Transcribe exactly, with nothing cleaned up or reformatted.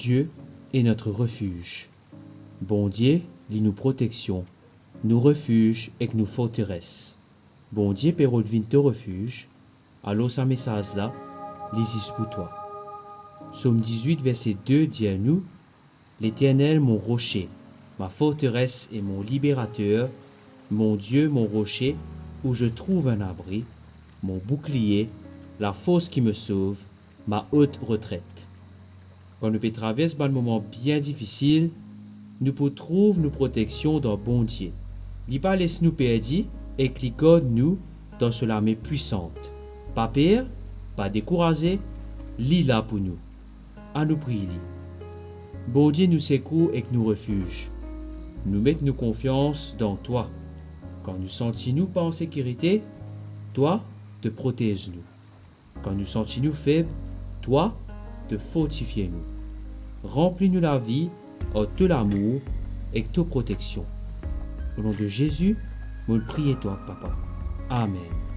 Dieu est notre refuge. Bondie, li nou proteksion, nou refiz ek nou forteres. Bondie pe rod vinn to refiz. Alor sa mesaz la, li zis pou twa. Psom dizwit, verse de dir nou, Leternel, mon roche, ma forteres e mon liberater, mon Dieu, mon rocher, où je trouve un abri, mon bouclier, la force qui me sauve, ma haute retraite. Kan nou pe travers bann moman bien difisil, nou pou trouv nou proteksion dan Bondie. Li pa les nou perdi ek li gard nou dan so lame pwisant. Pa per, pa dekouraze, li la pou nou. Anou priy li. Bondie, nou sekour ek nou refiz. Nou met nou konfians dan twa. Kan nou santi nou pa an sekirite, twa to protez nou. Kan nou santi nou feb, twa to fortifie nou. Ranpli nou lavi ar to lamour ek to proteksion. O non de Zezi, mo priye twa, Papa. Amen.